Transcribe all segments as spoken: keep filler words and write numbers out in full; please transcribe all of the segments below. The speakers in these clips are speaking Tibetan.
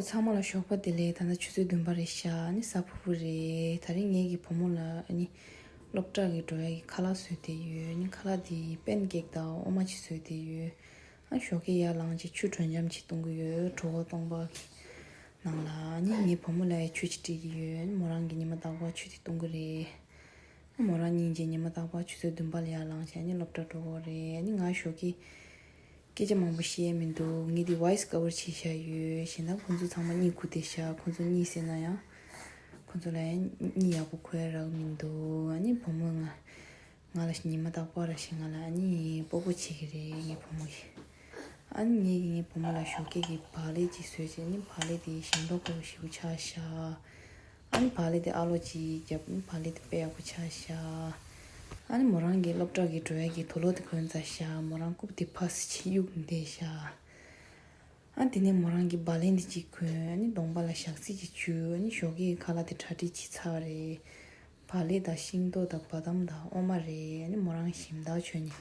ཚང་མ་ལ་ཞོགས་པ་བདེ་ལེགས། ད་ལྟ་ཆུ་ཚོད་བདུན་པ་རེད་ཤག་ཨ་ནི་གཟའ་ཕུར་བུ་རེད། དེ་རིང་ངེད་ཀྱི་བུ་མོ་ལ་ཨ་ནི་སློབ་གྲྭ་གི་འགྲོ་ཡ་གི་ཁ་ལག་བཟོས་བསྡད་ཡོད། ཨ་ནི་ཁ་ལག་དེ་པན་ཀེག་དང་འོ་མ་ཅིག་བཟོས་བསྡད་ཡོད། ཨ་ཞོགས་ཀས་ཡར་ལངས་བྱས་ཆུ་དྲོ་འཇམ་ཅིག་བཏུང་གི་ཡོད། གྲོད་ཁོག་སྟོང་པ་གི་ནང་ལ། ཨ་ནི་ངའི་བུ་མོ་ལ་ཡ་ཆུ་ཅིག་སྤྲད་ཀྱི་ཡོད། ཨ་ནི་མོ་རང་གིས་ཉི་མ་རྟག་པར་ཆུ་དེ་བཏུང་གི་རེད། མོ་རང་གཉིས་ཀྱིས་ཉི་མ་རྟག་པར་ཆུ་ཚོད་བདུན་པ་ལ་ཡར་ལངས་བྱས་ནས་སློབ་གྲྭ་འགྲོ་གི་རེད། ཨ་ནི་ང་ཞོགས་ཀས་སྐད་ཆ་མང་པོ་བཤད་ཡ་མི་འདུག་ངས་འདི་ཝོ་ཡི་སི་ཀ་བར་བྱས་བཞག་ཡོད། གཞན་དག་ཁོང་ཚོ་ཚང་མ་གཉིད་ཁུག་བསྡད་ཤག་ཁོང་ཚོ་གཉིད་སད་ན་ཡང་ཁོང་ཚོ་ལ་ཡང་གཉིད་ཡག་པོ་ཁུག་ཡ་རག་མི་འདུག་ཨ་ནི་བུ་མོས་ང་ང་ལ་ཉི་མ་རྟག་པར་ཞིག་ང་ལ་ཨ་ནི་སྤོ་སྤོ་བྱེད་ཀྱི་རེད། ངའི་བུ་མོ་ཡིས། ཨ་ནི་ངས་ངའི་བུ་མོ་ལ་ཞོགས་ཀས་ཀྱི་བག་ལེབ་ཅིག་བཟོས་བྱས། ཨ་ནི་བག་ལེབ་དེ་ཞིམ་མདོག་ཁ་པོ་ཞེ་པོ་ཆགས་ཤག་ཨ་ནི་བག་ལེབ་དེ་ཨ་ལོ་ཅིག་བརྒྱབ། ཨ་ནི་བག་ལེབ་དེ་དཔེ་ཡག་པོ་ཆགས་ཤག་ཨ་ནི་མོ་རང་གིས་སློབ་གྲྭ་གི་འགྲོ་ཡ་གི་དུག་ལོག་དེ་གོན་ཚར་ཤག་མོ་རང་རྐུབ་དེ་ཕར་ཚུར་གཡུག་བསྡད་ཤག་ཨ་ནི་དེ་ནས་མོ་རང་གིས་བག་ལེབ་དེ་གཅིག་གོན། ཨ་ནི་གདོང་པ་ལ་ཞག་ཚི་ཅིག་བྱུགས། ཨ་ནི་ཞོགས་ཀས་ཁ་ལག་དེ་གྲ་སྒྲིག་བྱས་ཚར་བ་རེད། བག་ལེབ་དང་ཤིང་ཏོག་དང་བ་དམ་དང་འོ་མ་རེད། ཨ་ནི་མོ་རང་ཞིམ་མདོག་བྱས་ནས་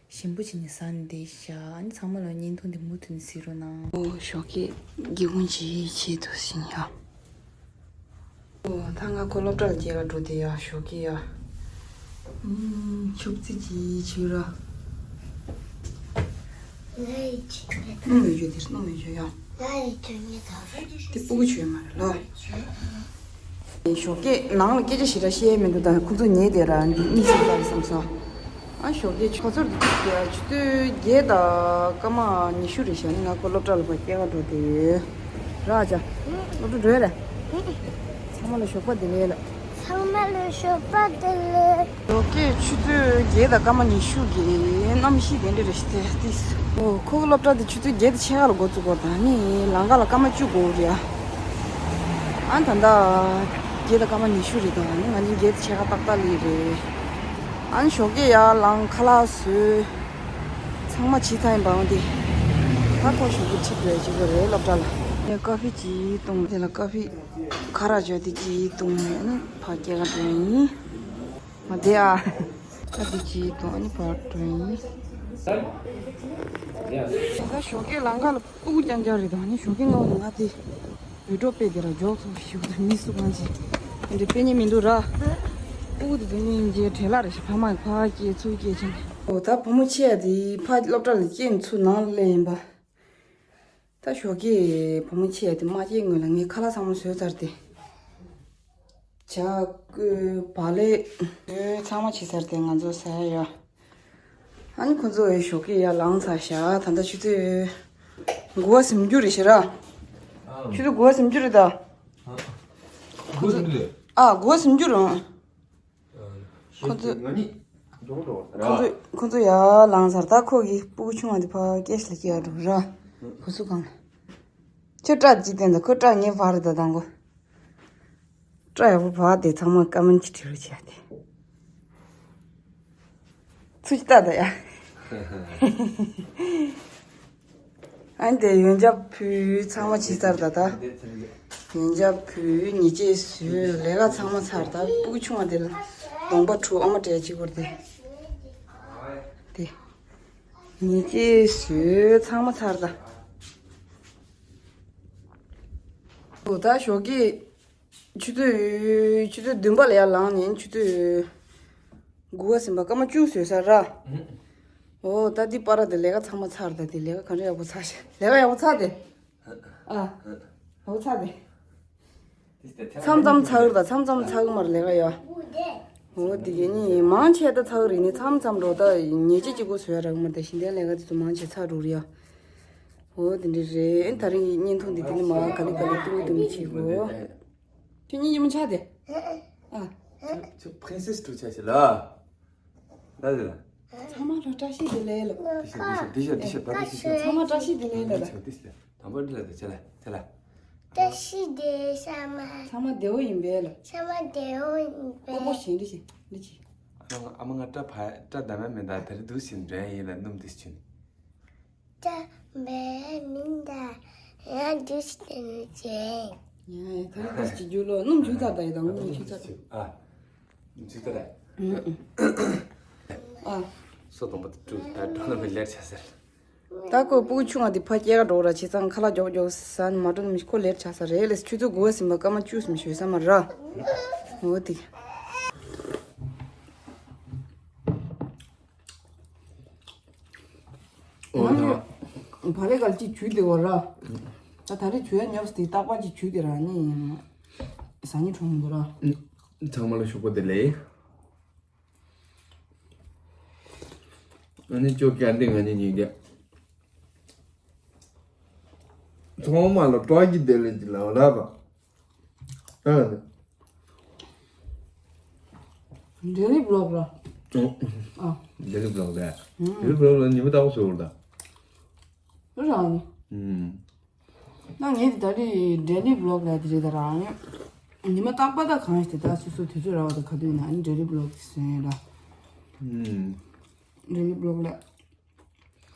ཞིམ་པོ་བྱས་ནས་ཟ་ནས་བསྡད་ཤག་ཨ་ནི་ཚང་མ་ལ་བརྙན་ཐུང་འདི་མུ་མཐུད་ནས་གཟིགས་རོགས་གནང་། ཨོ་ཞོགས་ཀས་སྒེའུ་ཁུང་ཅིག་ཕྱེ་འདུག་ཟིན་ཡ། ཨོ་ད་ང་ཁོ་སློབ་གྲྭ་ལ་སྐྱེལ་ག་འགྲོ་དེ་ཡ། ཞོགས་ཀས་ཡ། ཨུམ་ཆུ་བརྩི་ཅིག་བྱེད་ར། སྣུམ་མེད་རྒྱུ་དེ་སྣུམ་མེད་རྒྱུ་ཡ། དེ་སྤུ་གུ་ཆུ་ཡོད་མ་རེད་ལ། ཞོགས་ཀས་ནང་ལ་སྐད་ཆ་ཞེ་དྲག་བཤད་ཡས་མི་འདུག་ད་ཁོ་ཚོ་ཉལ་བསྡད་ར། འདི་གཉིད་སད་ཚར་བསམ་སོང་། ཨ་ཞོགས་ཀས་ཁོ་ཚོར་འདི་ཆུ་ཚོད་བརྒྱད་དང་སྐར་མ་ཉི་ཤུ་རེད་ཤག་ཨ་ནི་ང་ཁོ་སློབ་གྲྭ་ལ་ཕར་སྐྱེལ་ག་འགྲོ་དེ་ཡོད་ར། ཨ་ཅག་སློབ་གྲྭ་འགྲོ་ཡ་རེད། ཚང་མ་ལ་ཞོགས་པ་བདེ་ལེགས་ལ། ཚང་མ་ལ་ཞོགས་པ་བདེ་ལེགས། ཞོགས་ཀས་ཆུ་ཚོད་བརྒྱད་དང་སྐར་མ་ཉི་ཤུ་གི་གནམ་གཤིས་དེ་འདྲ་རེད་ཤག་དེ་ཏིས། ཨོ་ཁོ་གི་སློབ་གྲྭ་དེ་ཆུ་ཚོད་བརྒྱད་དང་ཕྱེད་ཀ་ལ་འགོ་བཙུགས་དགོས། ད་ནི་ལམ་ཁ་ལ་སྐར་མ་བཅུ་འགོར་རེད་ཨ། ཨ་ད་ལྟ་བརྒྱད་དང་སྐར་མ་ཉི་ཤུ་རེད། ད་ནི་ང་གཉིས་བརྒྱད་དང་ཕྱེད་ཀ་ཏག་ཏག་སླེབས་རེད། ཨ་ནི་ཞོགས་ཀས་ཡར་ལངས་ཁ་ལག་བཟོས། ཚང་མ་བྱས་ཚར་ཡིན་པ་འོང་དེ། ད་ཁོ་ཞོགས་ཀས་ཁྲིད་འགྲོ་ཡ་གཅིག་པོ་རེད་སློབ་གྲྭ་ལ། ངས་ཀ་ཕི་གཅིག་བཏུང་། དེ་ལ་ཀ་ཕི་ཁ་རག་བྱས་དེ་གཅིག་བཏུང་ནས་ནི་ཕར་སྐྱེལ་ག་འགྲོ་ཡིན། མ་བསྡད་ཨ། ཀ་ཕི་གཅིག་བཏུང་ནི་ཕར་འགྲོ་ཡིན། ད་ཞོགས་ཀས་ལམ་ཁ་ལ་སྤུ་གུ་རྐྱང་རྐྱང་རེད། ད་ནི་ཞོགས་ཀས་སྔ་བོ་ང་དེ། འུད་སྒྲོག་སྤེལ་དེ་ར་འཇོག་ཐུབ་ཞིག་ཏུ་མི་སུ་གང་ཅི་དེ་འདྲ་སྤེལ་ཉེན་མི་འདུག་ར། ཨུ་དེ་དུ་སྙིང་རྗེ་བྲེལ་ལ་རེ་ཞིག་ཕ་མ་ཕ་སྐྱེས་ཚུར་སྐྱེས་ཆེན། ཨོ་ད་བུ་མོ་ཆེ་ཡ་དེ་ཕ་སློབ་གྲྭ་ལ་སྐྱེས་ཚུར་ནང་སླེབས་ཡིན་པ། ད་ཞོགས་ཀས་བུ་མོ་ཆེ་ཡ་དེ་མ་སྐྱེས་སྔོན་ལ་ངས་ཁ་ལག་ཚང་མ་བཟོས་ཚར་ཏེ། ཇ་བཀོལ་བག་ལེབ་ཚང་མ་བྱས་ཚར་ཏེ་ང་ཚོ་ཟ་ཡ་ཡོད། ཨ་ནི་ཁོ་ཚོ་ཡི་ཞོགས་ཀས་ཡར་ལངས་ཚར་ཤག་ད་ལྟ་ཆུ་ཚོད་དགུ་པ་ཟིན་རྒྱུ་རེད་ཤག་ར། ཆུ་ཚོད་དགུ་པ་ཟིན་རྒྱུ་རེད་ད། དགུ་པ་ཟིན་རྒྱུ་རེད། ཨ་དགུ་པ་ཟིན་རྒྱུ་རེད། ཁོ་ཚོ་ང་གཉིས་འགྲོ་འགྲོ་བ། ཁོ་ཚོ་ཁོ་ཚོ་ཡར་ལངས་ཚར། ད་ཁོ་གི་སྤུ་གུ་ཆུང་བ་དེ་ཕ་ཀེ་ཤི་ལ་སྐྱེལ་ག་འགྲོ་ར། བུ་སུ་གང་། ཁྱོད་སྐྲ་གཅིག་བསྟན་ད། ཁོ་སྐྲ་ངའི་བར་ད་དང་གོ། སྐྲ་ཡག་པོ་བག་དེ་ཚང་མ་ཀ་མན་གྱི་བྲིས་རོགས་བྱས་ཏེ། ཚུར་ཅི་ལྟ་ད་ཡ། ཨ་ནི་དེ་ཡོན་ཆབ་ཕུལ་ཚང་མ་བྱས་ཚར་ད་ད། ཡོན་ཆབ་ཕུལ་ཉལ་ཆས་བཟོས་ལས་ཀ་ཚང་མ་ཚར་ད། སྤུ་གུ་ཆུང་བ་དེ་ལ་གདོང་པ་འཁྲུ་ཨ་མ་སྤྲད་གཅིག་པོར་དེ། དེ། ཉལ་ཆས་བཟོས་ཚང་མ་ཚར་ད། ཨོ་ད་ཞོགས་ཀས། ཆུ་ཚོད་ཆུ་ཚོད་བདུན་པ་ལ་ཡར་ལངས་ནས་ཆུ་ཚོད་དགུ་པ་ཟིན་པ་སྐར་མ་བཅུ་བཟོས་ཚར་ར། ཨོ་ད་འདི་པར་དེ་ལས་ཀ་ཚང་མ་ཚར་ད། དེ་ལས་ཀ་ག་འདྲ་ཡག་པོ་ཚར་ཤག་ལས་ཀ་ཡག་པོ་ཚར་དེ། ཨ། ཡག་པོ་ཚར་དེ། མཚམས་མཚམས་ཚར་ད། མཚམས་མཚམས་ཚར་གི་མ་རེད་ལས་ཀ་ཡ། ཨོ་དེ་གས་ནི་མང་ཆེ་ད་ཚར་རེད་ནི། མཚམས་མཚམས་འགྲོ་ད་ཉལ་ཆས་གཅིག་པོ་བཟོས་རག་མ་ད་ཤིང་དེ་ལས་ཀ་དེ་ཚོ་མང་ཆེ་ཚར་འགྲོ་རེད་ཡ། ཨོ་དེ་འདྲ་རེད། ད་རིང་གི་བརྙན་ཐུང་འདི་དེ་ནི་མ་ག་ལེ་ག་ལེ་ཏུ་ཏུ་མི་བྱེད་གོ། ཁྱོད་གཉིས་ཉིན་མོ་ཆགས་ཏེ། ཨ། ཁྱོད་ཕྲིན་སེ་སི་ཏུ་ཆགས་ཤི་ལ། ད་ཟེར་ལ། ཚང་མ་ལ་བཀྲ་ཤིས་བདེ་ལེགས་ལ། འདི་ཤ་འདི་ཤ་འདི་ཤ་འདི་ཤ་ད་འདི་ཤ། ཚང་མ་བཀྲ་ཤིས་བདེ་ལེགས་ལ། འདི་ཤ་འདི་ཤ། དང་པོ་འདི་ལ་འདི་ཆ་ལ་ཆ་ལ། བཀྲ་ཤིས་བདེ་ལེགས་ཚང་མ། ཚང་མ་བདེ་བོ་ཡིན་པས་ལ། ཚང་མ་བདེ་བོ་ཡིན་པས། ཀོ་ཀོ་ཞིག་འདི་ཤ་འདི་ཤ། ཨ་མ་ང་སྐྲ་ཕ་སྐྲ་ད་མ་མེད་ད། དེ་རིང་འདུག་ཞིག་འདྲེན་ཡིན་ལ་སྣུམ་འདི་ཤ་ཆུ་ནི། ཅག་འབད་མིན་ད་ཡང་འདུག་ཞིག་འདྲེན་ཡིན། ཡ་ཡ་དེ་རིང་འདུག་ཞིག་རྒྱུ་ལོ་སྣུམ་ཆུ་ཚ་ད་ཡི་ད་སྣུམ་ཆུ་ཚ། ཨ། སྣུམ་ཆུ་ཚ་ད། ཨ། སོ་དང་པོ་དུ་ད་འགྲོ་ན་མི་ལེར་ཆ་ཟེར། ད་ཁོ་སྤུ་གུ་ཆུང་བ་དེ་ཕ་སྐྱེལ་ག་འགྲོ་ར་བྱས་ཙང་ཁ་ལག་མགྱོགས་མགྱོགས་ཟ་ནས་མ་འགྲོ་ནས་ཁོ་ལེར་ཆགས་ས་རེད། ལས་ཆུ་ཚོད་དགུ་པ་ཟིན་པ་སྐར་མ་བཅུ་ཙམ་ཞོད་ས་མ་ར། འོ་དེ། འོ་ད། བ་རེ་གལ་ཅིག་བྱུས་དེ་བ་ར། ད་ད་རེས་བྱུས་ཡ་ཉོབ་སྟེ་རྟག་པར་ཅིག་བྱུས་དེ་ར་ནི། ཟ་ཉི་གྲོང་འདུག་ར། ཚང་མ་ལ་ཞོགས་པ་བདེ་ལེགས། ཨ་ནི་ཅོ་ཀྱང་འདི་ང་གཉིས་གཉིས་ཀ། ཚང་མ་ལ་སྤྲོ་སྐྱིད་བདེ་ལེགས་ཀྱི་ལ་ལ་བ། ཨ་ནི། འབྲེལ་ལི་བློག་ལ། ཨ། འབྲེལ་ལི་བློག་ལ། འབྲེལ་ལི་བློག་ལ་ཉི་མ་ལྟ་བུ་བཟོ་བར་ད། རང་ནི། ཨུམ། ན་ངས་ད་རེས་འབྲེལ་ལི་བློག་ལ་དེ་རེད་ད་རང་ནི། ཉི་མ་རྟག་པ་ད་གང་ཞིག་དེ་ད་སོ་སོ་དུས་ཚོད་རག་པ་ད་ག་དུས་ན་ཨ་ནི་འབྲེལ་ལི་བློག་དེ་སོན་ཡོད་ལ། ཨུམ། འབྲེལ་ལི་བློག་ལ།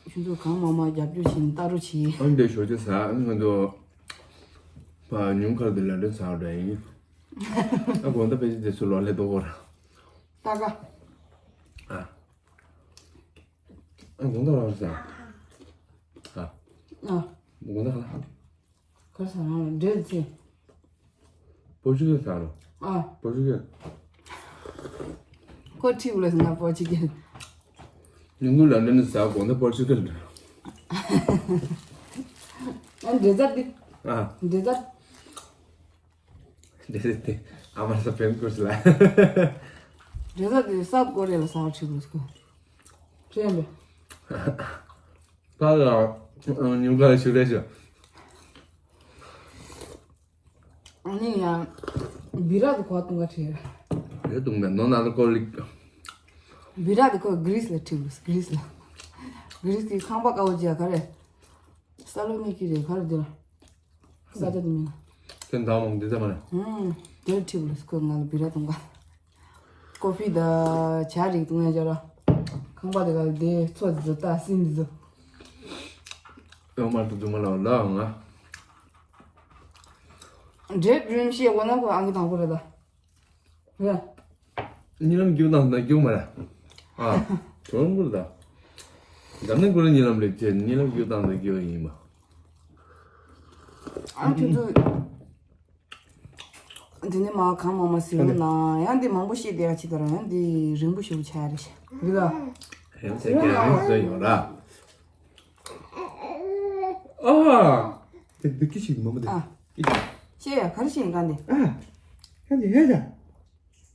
ཁྱོད་ཚོ་གང་མང་མང་རྒྱབ་སྐྱོར་བྱེད་ནས་ལྟ་རོགས་གྱིས། ཨ་འདི་ཞོགས་ཇ་ཟ་ཨ་ང་ཚོ་ཕ་ཉུང་མཁར་དུ་ལ་ལོས་ཟ་འདྲ་ཡིན། ཨ་དགོང་དག་ཕལ་ཆེར་དེ་ཚོ་ལོ་ལས་ལྡོག་གོ་ར། ལྟ་ག་ཨ། ཨ་དགོང་དག་ལ་ཟ། ཨ། ཨ། དགོང་དག་ལ། ག་ས་རང་ལ་འབྲས་ཚེ། པོ་ཆུ་ཀེ་ཟ་རོ། ཨ། པོ་ཆུ་ཀེ། ཁོ་ཁྲིད་ལ་ཟ་ན་པོ་ཆུ་ཀེ། ཉིན་གུང་ལ་འདྲ་ནི་ཟ་དགོང་དག་པོ་ཆུ་ཀེ་འདྲ། ཨ་འབྲས་རྩ་འདི། ཨ། འབྲས་རྩ། འབྲས་རྩ་དེ་ཨ་མ་ས་པན་ཀུར་ལ། འབྲས་རྩ་དེ་ས་ཀོ་རེ་ལ་ཟ་བ་ཁྲིད་ལ་ཟ། ཁྲིད་ཡིན་པས། ད་ལ་ཉུང་ག་ཞུ་རེ་ཞུ། ཨ་ནི་ཡང་བི་ར་དུ་གོ་བཏུང་ག་ཁྲིད། རེ་བཏུང་མེད་ནོ་ན་ལ་ཀོ་ལིག་བི་ར་དུ་ཁོ་གྷི་རིས་ལ་ཁྲིད་གྷི་རིས་ལ། གྷི་རིས་ཀྱི་ཁང་པ་དཀར་པོ་ཅིག་ག་རེ། ས་ལོ་ནི་ཀི་རེ་ག་རེ་འདི་ལ། ས་ཆ་དུ་མིན་ན། དེ་འདྲ་མང་འདི་ཚ་མ་རེད། ཧུམ། དེར་ཁྲིད་གྷི་རིས་ཁོ་ང་ལ་བི་ར་དུང་ག་ཀོ་ཕི་དང་ཇ་རིགས་བཏུང་ཡ་ཅོ་ར། ཁང་པ་དེ་ག་ལ་དེ་མཚོ་དེ་ཚོ་ལྟ་སྲིན་དེ་ཚོ། ཨོ་མར་དུ་རྫུན་མ་ལ་ལ་ང་། འདྲེ་སྒྲོན་ཤེས་འོ་ན་ཁོ་ཨང་ཀི་དང་པོ་རེད་ད། རེད། གཉིད་ལམ་རྒྱུག་དང་ད་རྒྱུག་མ་རེད། ཨ། གྲོང་ཁུལ་ད། འཛམ་གླིང་ཀུན་ལ་གཉིད་ལམ་རེད་ཅེས་གཉིད་ལམ་རྒྱུག་དང་ད་རྒྱུག་ཡིན་པ། ཨ་ཁྱོད་ཚོ། འདི་ནས་མ་གང་མང་མང་ཟེར་ན་ཡང་འདི་མང་པོ་ཤེས་བསྡད་ཡ་ཅི་ལྟར་ཡང་འདི་རིང་པོ་ཞིག་ཆགས་རེད་ཤག་འདི་ལ། ཡང་ཚེ་ག་རིང་བཟོས་ཡོང་ར། ཨ། དེ་དེ་ཀི་ཞིག་མ་མ་དེ། ཨ། ཀི་ཞིག་ཤེས་ཡ་ག་རེ་ཤེས་ཡིན་ག་འདི། ཨ། ག་འདི་ཧེ་ད།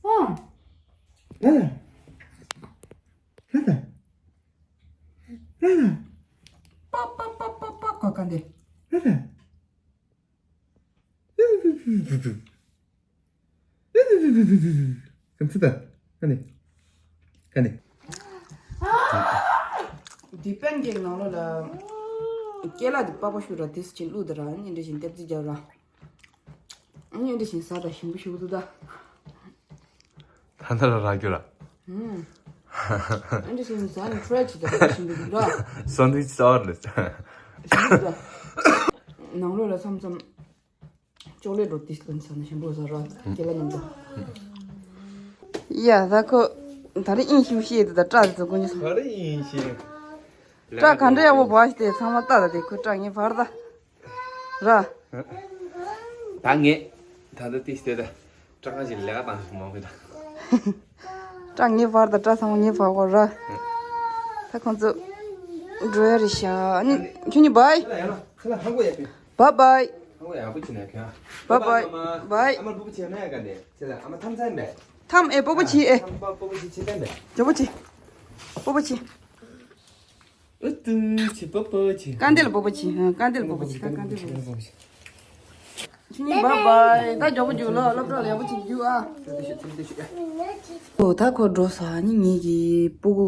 ཨ། ཧེ་ད། ཧེ་ད། ཧེ་ད། པ་པ་པ་པ་པ་ག་ག་འདི། ཧེ་ད། ཀམ་ཚི་ད། ཨ་ནི། ཨ་ནི། འདི་པན་ཀེག་ནང་ལོགས་ལ། ཀེ་ལ་འདི་པགས་པ་བཤུ་ར་དེ་སུ་ཅིག་བླུགས་ད་ར་ཨ་ནི་འདི་བཞིན་ལྟེབ་རྩིག་རྒྱབ་ར། ཨ་ནི་འདི་བཞིན་ཟ་ར་ཞིམ་པོ་ཞིག་འདུག་ད། ད་ལྟ་ར་རག་རྒྱུ་ར། ཨ་འདི་བཞིན་ཟ་ནི་ཁྲུ་ར་ཅིག་ད་ཞིམ་པོ་འདུག་ར། སན་ཝིཆ་ཟ་བ་རེད། ཞིམ་པོ་འདུག་ད། ནང་ལོགས་ལ་མཚམས་མཚམས། ཅོག་ལེ་ཌི་རོ་ཏིས་ལོན་ས་ན་ཞིམ་པོ་ཟ་ར་ཁྱེད་ལ་ནམ་འདུག་ཡ་ད་ཁོ། ད་རེས་ཨིན་ཤིའུ་ཤེས་དེ་ད་སྐྲ་དེ་ཚོ་ཀུན་ཉི་སོང་། ད་རེས་ཨིན་ཤིའུ། སྐྲ་ག་འདྲ་ཡག་པོ་བ་ཞིག་དེ་ཚང་མ་ལྟ་ད་དེ་ཁོ་སྐྲ་ངའི་བར་ད། ར། ད་ངས། ད་ད་ཏིས་དེ་ད། སྐྲ་གང་ཞིག་ལས་ཀ་བཏང་ཞིག་མང་པོ་ད། སྐྲ་ངའི་བར་ད་སྐྲ་ཚང་མ་ངའི་བར་གོ་ར། ད་ཁོང་ཚོ། འགྲོ་ཡ་རེད་ཤག་ཨ་ནི་ཁྱོད་གཉིས་བའི། ཁ་ལ་ཧ་གོ་ཡ་པི། བའི་བའི། ཧ་གོ་ཡ་ཧ་གོ་ཅི་ན་ཁྱོད། བའི་བའི། བའི། ཨ་མ་སྤུ་གུ་ཆེ་ན་ཡ་ག་ནས་ཁྱེད་ལ་ཨ་མ་ཐམ་ཚན་མེད། ཐམ་ཨེ་སྤུ་གུ་ཆེ་ཨེ། ཨ་མ་སྤུ་གུ་ཆེ་ཆེ་ཚན་མེད། ཇོ་པོ་ཆེ། སྤུ་གུ་ཆེ། ཨུ་ཏུ་ཆེ་སྤུ་གུ་ཆེ། ཀ་འདི་ལ་སྤུ་གུ་ཆེ། ཧ་ཀ་འདི་ལ་སྤུ་གུ་ཆེ། ཀ་ཀ་འདི་ལ་སྤུ་གུ་ཆེ། ཁྱོད་གཉིས་བའི་བའི། ད་མགྱོགས་པོ་རྒྱུགས་ལོ། སློབ་གྲྭ་ལ་ཡག་པོ་ཅིག་རྒྱུགས་ཨ། ཨོ་ད་ཁོ་འགྲོ་ས་ནི་ངེད་ཀྱི་སྤུ་གུ་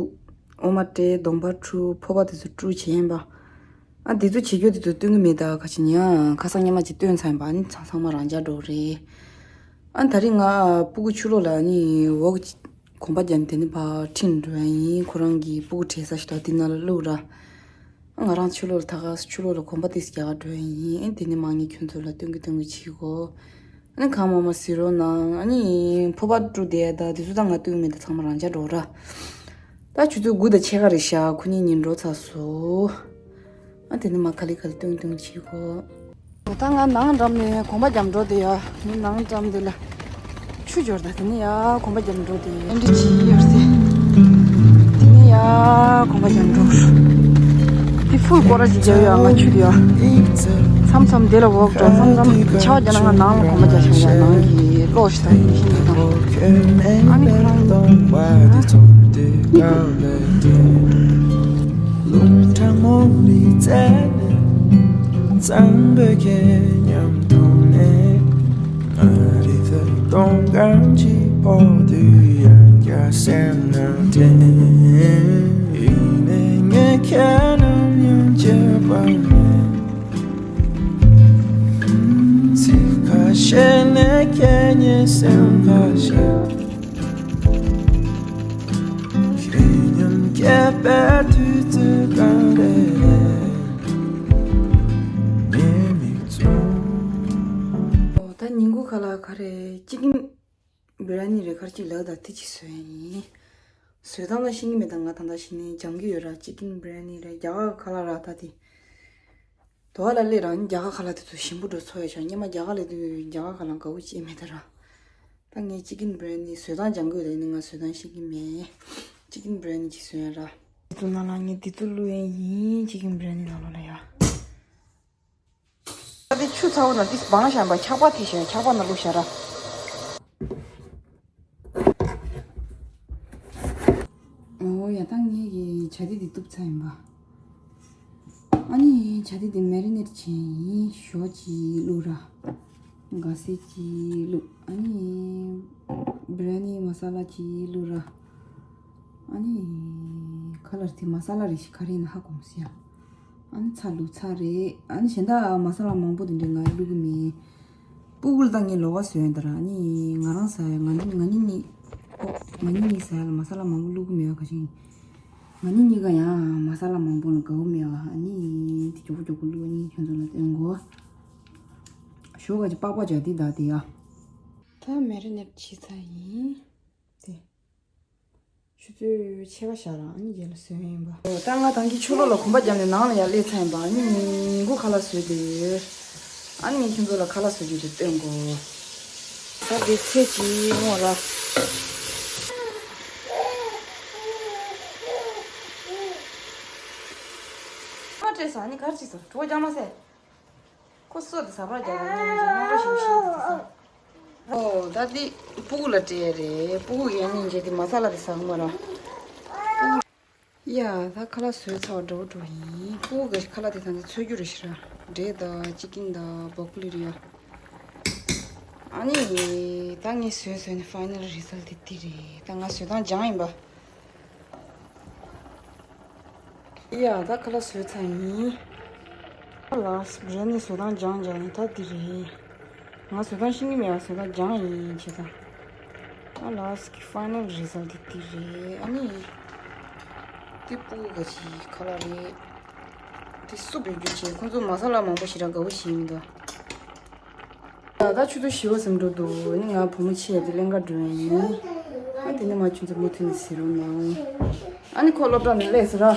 འོ་མ་སྤྲད་གདོང་པ་འཁྲུ་ཕོར་པ་དེ་ཚོ་བཀྲུ་བྱེད་ཡིན་པ། ཨ་དེ་ཚོ་བྱེད་རྒྱུ་དེ་ཚོ་སྟོན་གི་མེད་ད་ག་ཅི་ཉ་ཁ་སང་སྔོན་མ་ཅིག་སྟོན་ཚར་ཡིན་པ་ཨ་ནི་ཚང་ཚང་མ་རང་འཇགས་འགྲོ་རེད། ཨ་ད་རིང་ང་སྤུ་གུ་ཕྱི་ལོགས་ལ་ནི་འོག་གོམ་པ་བརྒྱབ་ནས་དེ་ནས་ཕར་ཁྲིད་འགྲོ་ཡ་ཡིན། ཁོ་རང་གི་སྤུ་གུ་བྲེག་ས་ཞིག་འདུག་དེ་ནང་ལ་བླུགས་ར། ང་རང་ཕྱི་ལོགས་ལ་ད་ག་ཕྱི་ལོགས་ལ་གོམ་པ་ཏོག་ཙམ་རྒྱག་ག་འགྲོ་ཡ་ཡིན། དེ་ནས་མ་ངས་ཁྱོད་ཚོ་ལ་སྟོན་གི་སྟོན་གི་བྱེད་གོ་ཨ་ནི་གང་མང་མང་གཟིགས་རོགས་གནང་། ཨ་ནི་ཕོར་པ་བཀྲུ་བསྡད་ད་དེ་ཚོ་ད་ང་སྟོན་གི་མེད་ད་ཚང་མ་རང་འཇགས་འགྲོ་ར། ད་ཆུ་ཚོད་དགུ་དང་ཕྱེད་ཀ་རེད་ཤག་ཁོ་གཉིས་གཉིད་འགྲོ་ཚར་སོང་། ཨ་དེ་ནི་མ་ག་ལེ་ག་ལེ་ཏུང་ཏུང་བྱེད་གོ། ད་ང་ནང་འགྲམ་ནས་གོམ་པ་རྒྱབ་འགྲོ་དེ་ཡ། ནི་ནང་འགྲམ་དེ་ལ་ཆུ་འབྱོར། ད་དེ་ནི་ཡ་གོམ་པ་རྒྱབ་འགྲོ་དེ་ཨེ་འདྲ་ཅི་ཡོད་སེ། དེ་ནི་ཡ་གོམ་པ་རྒྱབ་འགྲོ། དེ་ཕུལ་སྐོར་ར་ཅིག་རྒྱབ་ཡ་ང་ཆུ་དེ་ཡ། མཚམས་མཚམས་དེ་ལ་འོག་འགྲོ། མཚམས་མཚམས་ཆར་པ་རྒྱབ་ན་ང་ནང་ལ་གོམ་པ་རྒྱབ་ཤོག་ཡ། ནང་གི་གློག་ཞིག་དང་ཡིན་ཤིང་དང་། ཨ་ནི་ཁོ་རང་། རླུང་ཁྲ་མོ་མི་ཚེ་ནི་གཙང་པོའི་ཁྱེད་མཉམ་མཐོང་ནས། ང་རི་ཐོག་སྟོང་གང་གཅིག་པོ་དུས་ཡང་བརྒྱ་སེམས་ནང་དྲན། ཡིན་ནའི་ངས་ཁྱེད་རྣམས་ཡང་བརྗེད་པ་མེད། ཚིག་ཁ་ཤས་ནས་ཁྱེད་ཉིད་སེམས་ཁ་ཤས། ཁྱེད་མཉམ་སྐྱེས་པའི་དུས་ཚོད་གང་རེད། ངའི་མིག་ཆུང་། ཨོ་ད་ཉིན་གུང་ཁ་ལག་ག་རེ། ཅི་ཀིན་བི་ར་ནི་རེད། ག་རེ་ཅིག་ལབ་ད་དེ་ཅིག་བཟོས་ཡིན། བཟོས་སྟངས་ལ་ཤེས་ཀྱི་མེད། ད་ང་ད་ལྟ་གཞི་ནས་སྦྱང་གི་ཡོད་ར། ཅི་ཀིན་བི་ར་ནི་རེད། རྒྱ་གར་ཁ་ལག་ར། ད་དེ་དོ་བ་ལ་སླེབས་ར། རྒྱ་གར་ཁ་ལག་དེ་ཚོ་ཞིམ་པོ་འགྲོ་ཚོར་ཡ་ཤག་སྔོན་མ་རྒྱ་གར་སླེབས་དུས་རྒྱ་གར་ཁ་ལག་དགའ་བོ་ཅིག་མེད་ད་ར། ད་ངས་ཅི་ཀིན་བི་ར་ནི་བཟོས་སྟངས་སྦྱང་གི་ཡོད། ད་ཡིན་ནའི་ང་བཟོས་སྟངས་ཤེས་ཀྱི་མེད། ཅི་ཀིན་བི་ར་ནི་ཅིག་བཟོས་ཡ་ར། དེ་ཚོ་ནང་ལ་ངས་དེ་ཚོ་བླུགས་ཡ་ཡིན། ཅི་ཀིན་བི་ར་ནི་ནང་ལོགས་ལ་ཡ། ད་དེ་ཆུ་ཚ་བོ་ནང་དེ་སྦངས་བཞག་པ། ཆར་པ་དེ་བཞིན་ཆར་པ་ནང་བླུགས་བཞག་ར། ཨོ་ཡ། ད་ངས་ཀྱི་བྱ་དེ་དེ་གཏུབ་ཚར་ཡིན་པ། ཨ་ནི་བྱ་དེ་དེ་མེ་རི་ནེཊ་བྱས་ཡིན། ཞོ་གཅིག་བླུགས་ར། ག་ཟེ་གཅིག་བླུགས། ཨ་ནི་བི་ར་ནི་མ་ས་ལ་གཅིག་བླུགས་ར། ཨ་ནི་ཁ་ལག་དེ་མ་ས་ལ་རེ་ཞིག་ག་རེ་ཡིན་ན་ཧ་གོ་མ་སོང་ཡ། ཨ་ནི་ཚྭ་བླུགས་ཚར་རེད། ཨ་ནི་གཞན་དག་མ་ས་ལ་མང་པོ་དེ་འདྲ་ང་བླུག་གི་མེད། སྤུ་གུ་ལ་ད་ངས་ལོགས་ཀ་བཟོས་ཡིན་ད་ར། ཨ་ནི་ང་རང་ཟ་ཡ། ང་ནི་ང་ནི་གཉིས། ཨོ། ང་ནི་གཉིས་ཟ་ཡ་ལ་མ་ས་ལ་མང་པོ་བླུག་གི་མེད་པ་ག་ཅིག་ཡིན། ང་ནི་གཉིས་ཀ་ཡང་མ་ས་ལ་མང་པོ་ལ་དགའ་བོ་མེད་པ། ཨ་ནི་དེ་མགྱོགས་པོ་མགྱོགས་པོ་བླུག་ཨ་ནི་ཁྱོད་ཚོ་ལ་སྟོན་གོ། ཞོ་ག་ཅིག་པགས་པ་བྱ་དེ་ད་དེ་ཡ། ད་མེ་རི་ནེཊ་བྱས་ཚར་ཡིན། དེ། ཆུ་ཚོད་ཕྱེད་ཀ་བཞག་ར། ཨ་ནི་རྗེས་ལ་བཟོས་ཡིན་པ། ད་ང་ད་གིན་ཕྱི་ལོགས་ལ་གོམ་པ་བརྒྱབ་ནས་ནང་ལ་ཡར་སླེབས་ཚར་ཡིན་པ། ཨ་ནི་ཉིན་གུང་ཁ་ལག་བཟོས་བསྡད་ཡོད། ཨ་ནི་ངས་ཁྱོད་ཚོ་ལ་ཁ་ལག་བཟོ་རྒྱུ་དེ་སྟོན་གོ། ད་འདི་ཚེ་གཅིག་སྔོན་ར། ཁ་སྤྲད་ས། ཨ་ནི་ག་རེ་བྱེད་ས། གྲོད་ཁོག་རྒྱགས་མ་ཟེར། ཁོ་སོ་དེ་ཟ་བར་རྒྱག་པ་ཉིན་གྱི་སྔོན་འགྲོ་ཞིག་ཤེས་ཐུབ་ས། ཨོ་ད་འདི་སྤུ་གུ་ལ་སྤྲད་རེད། སྤུ་གུ་ཡང་སྙིང་རྗེ། དེ་མ་ས་ལ་དེ་ཟ་གི་མ་ར། ཡ་ད་ཁ་ལག་བཟོས་ཚར་བ་འགྲོ་འགྲོ་ཡིན། སྤུ་གུ་གི་ཁ་ལག་དེ་ད་ཚོད་རྒྱུ་རེད་ཤག་ར། འབྲས་དང་ཅི་ཀིན་དང་བོག་ལི་རེད་ཡ། ཨ་ནི་ད་ངས་བཟོས་བཟོས་ནས་ཕའི་ནལ་རི་ཛལ་དེ་འདི་རེད། ད་ང་བཟོས་སྟངས་སྦྱངས་ཡིན་པ། ཡ་ད་ཁ་ལག་བཟོས་ཚར་ཡིན། ལགས་སོ། བི་ར་ནི་བཟོ་སྟངས་སྦྱངས་སྦྱངས་ནས་ད་འདི་རེད། ང་བཟོ་སྟངས་ཤེས་ཀྱི་མེད་པ། བཟོ་སྟངས་སྦྱངས་ཡིན་བྱས་ཙང་། ཨ་ལགས་སོ། ཕའི་ནལ་རི་ཛལ་དེ་འདི་རེད། ཨ་ནི་དེ་སྤུ་གུ་ག་ཅིག་ཁ་ལག་རེད། དེ་སུ་བེད་སྤྱོད་བྱས། ཁོང་ཚོ་མ་ས་ལ་མང་པོ་ཞེ་དྲག་དགའ་བོ་ཞིག་མི་འདུག་ད་ཆུ་ཚོད་བཞི་པ་ཟིན་འགྲོ་འདུག་ཨ་ནི་ང་བུ་མོ་ཆེ་དེ་ལེན་ག་འགྲོ་ཡིན། ཨ་དེ་ནས་མ་ཆུ་ཚོད་མུ་མཐུད་ནས་གཟིགས་རོགས་གནང་། ཨ་ནི་ཁོ་སློབ་གྲྭ་ནས་སླེབས་སོང་ར།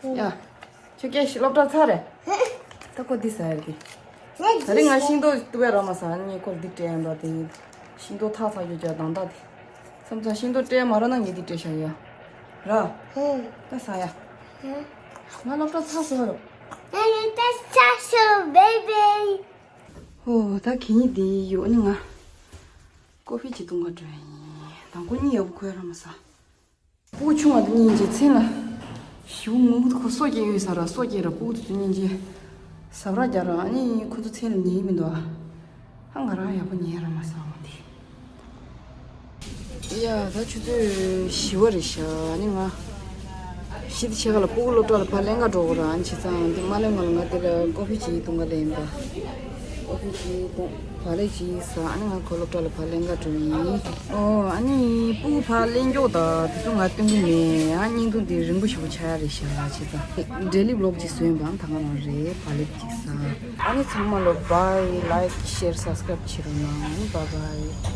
ཡ། ཁྱོད་སྐད་ཤིག་སློབ་གྲྭ་ཚར་རེད། ད་ཁོ་འདི་ཟ་ཡ་གི། ད་རིང་ང་ཤིང་ཏོག་གཏུབ་ཡ་རག་མ་སོང་། ཨ་ནི་ཁོར་འདི་སྤྲད་ཡ་འདུག་དེ་ཤིང་ཏོག་ཐག་ཚ་རྒྱུ་ཅག་དང་ད་དེ། མཚམས་མཚམས་ཤིང་ཏོག་སྤྲད་མ་རག་ན་ངས་འདི་སྤྲད་བཞག་ཡ། ར། ད་ཟ་ཡ། ང་སློབ་གྲྭ་ཚར་སོང་། ཨོ་ད་གད་སྙིགས་འདི་ཡོད་ནི་ང་ཀོ་ཕི་ཅིག་འཐུང་ག་འགྲོ་ཡ་ཡིན། དང་པོ་གཉིད་ཡག་པོ་ཁུག་ཡ་རག་མ་སོང་། སྤུ་གུ་ཆུང་བ་དེ་སྙིང་རྗེ། མཚན་ལ་ཞེ་པོ་ངུ་གི། ཁོ་སོ་སྐྱེས་ཡོད་ས་ར། སོ་སྐྱེས་ར། སྤུ་གུ་དེ་ཚོ་སྙིང་རྗེ། ཟ་བར་རྒྱག་ར། ཨ་ནི་ཁོ་ཚོ་མཚན་ལ་ཉན་གི་མི་འདུག་ཨ་ང་རང་ཡག་པོ་ཉན་རག་མ་སོང་། དེ་ཡ་ད་ཆུ་ཚོད་བཞི་པ་རེད་ཤག་ཨ་ནི་ང་བཞི་དང་ཕྱེད་ཀ་ལ་སྤུ་གུ་སློབ་གྲྭ་ལ་ཕར་ལེན་ག་འགྲོ་དགོས་ར། ཨ་ནི་བྱས་ཙང་འདི་མ་ལེན་སྔོན་ལ་ང་དེ་ལ་ཀོ་ཕི་ཅིག་འཐུང་ག་སླེབས་ཡིན་པ། ཀོ་ཕི་ཅིག་འཐུང་། བག་ལེབ་ཅིག་ཟ། ཨ་ནི་ང་ཁོ་སློབ་གྲྭ་ལ་ཕར་ལེན་ག་འགྲོ་ཡིན། ཨོ་ཨ་ནི་སྤུ་གུ་ཕར་ལེན་རྒྱུ་དང་དེ་ཚོ་ང་སྟོན་གི་མེད། ཨ་བརྙན་ཐུང་དེ་རིང་པོ་ཞེ་པོ་ཆགས་ཡ་རེད་ཤག་བྱས་ཙང་ཌེ་ལི་བི་ལོག་ཅིག་བཟོས་ཡིན་པ། ཨ་ད་ག་རང་རེད། བག་ལེབ་ཅིག་ཟ། ཨ་ནི་ཚང་མ་ལ་བྷའི། ལའིཀ་ཤེར་སབ་སི་ཀ་རེབ་བྱེད་རོགས་གནང་། བྷའི་བྷའི།